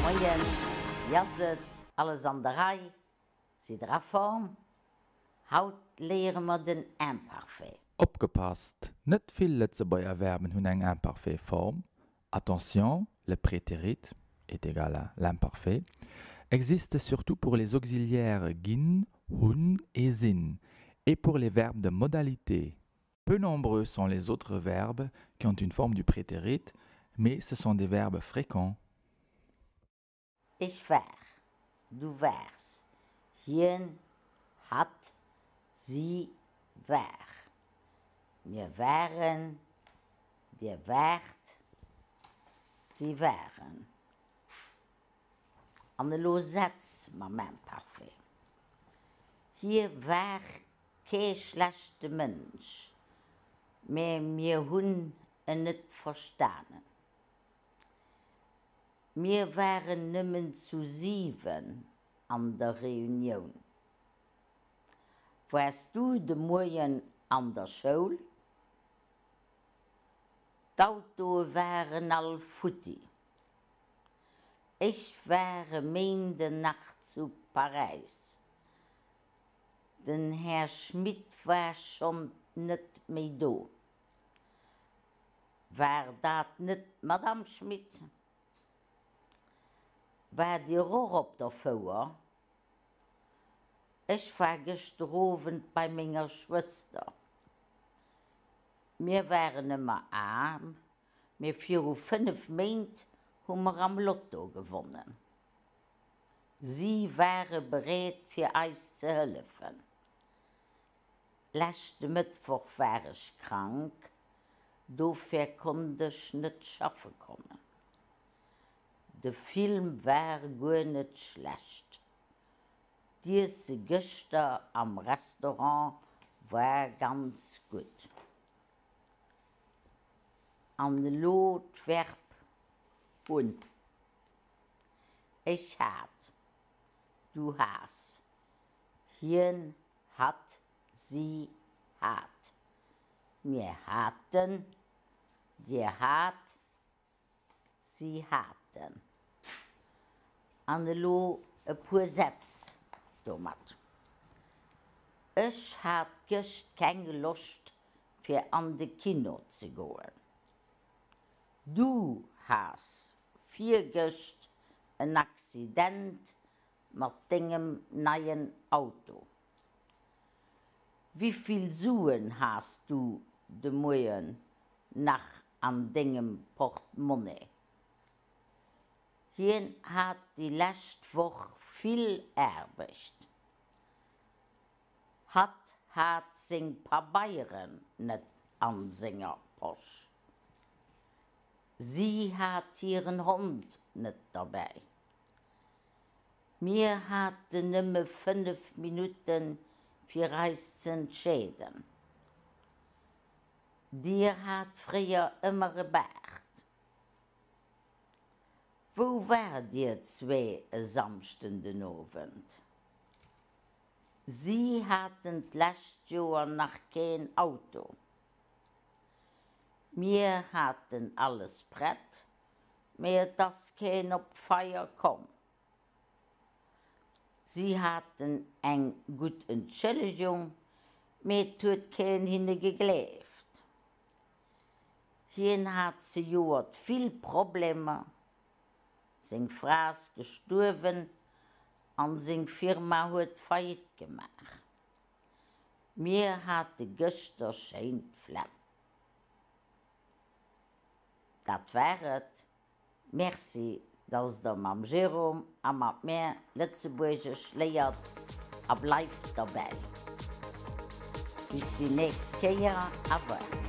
Moien, wéi ass et? Alles an der Rei? Sidd der a Form? Haut léiere mer den Imparfait. Opgepasst! Net vill Lëtzebuerger Verben hunn eng imparfait Form. Attention, le prétérit est égal à l'imparfait existe surtout pour les auxiliaires ginn, hunn et sinn et pour les verbes de modalité. Peu nombreux sont les autres verbes qui ont une forme du prétérit, mais ce sont des verbes fréquents. Ech war, du waars, hien, hatt, si war, mir waren, dir waart, si waren. An elo Sätz mam Imparfait. Hie war kee schlechte Mënsch, mä mir hunn en net verstanen. Mir waren nëmmen zu 7 an der Reunioun. Waars du de Moien an der Schoul? D'Autoe waren all futti. Ech war e Méinden nach zu Paräis. Den Här Schmit war schonn net méi do. War dat net d'Madame Schmit? Waart Dir och op der Fouer? Ech war gëschter Owend bei menger Schwëster. Mir waren ëmmer aarm, mee viru 5 Méint hu mer am Lotto gewonnen. Si ware bereet fir eis ze hëllefen. Leschte Mëttwoch war ech krank, dofir konnt ech net schaffe kommen. De Film war guer net schlecht. D'Iesse gëschter am Restaurant war ganz gutt. An elo d'Verb hunn. Ech hat, du has, hien Hatt, si hat. Mir haten, dir hat, si haten. An elo e puer Sätz domat. Ech hat gëscht keng Loscht fir an de Kino ze goen. Du has virgëscht en Accident Mat dengem neien Auto. Wivill Suen has du de Moien nach an dengem Portemonnaie? Hien hat déi lescht Woch vill Aarbecht. Hatt hat seng Pabeieren net an senger Posch. Si hat hiren Hond net derbäi. Mir haten nëmme 5 Minutten fir eis z'entscheeden. Dir hat fréier ëmmer e Baart. Wou waart dir zwee e Samschden den Owend? Si haten d'lescht Joer nach keen Auto. Mir haten alles prett, mee et ass keen op d'Feier komm. Si haten eng gutt Entschëllegung, mee et huet keen hinne gegleeft. Hien hat zejoert vill Problemer, seng Fra ass gestuerwen an seng Firma huet Faillite gemaach. Mir hate gëschter schéin d'Flemm. Dat war et. Merci, dass der mam Jérôme a mat mär Lëtzebuergesch léiert a bleift derbäi. Bis déi nächst Kéier, au revoir.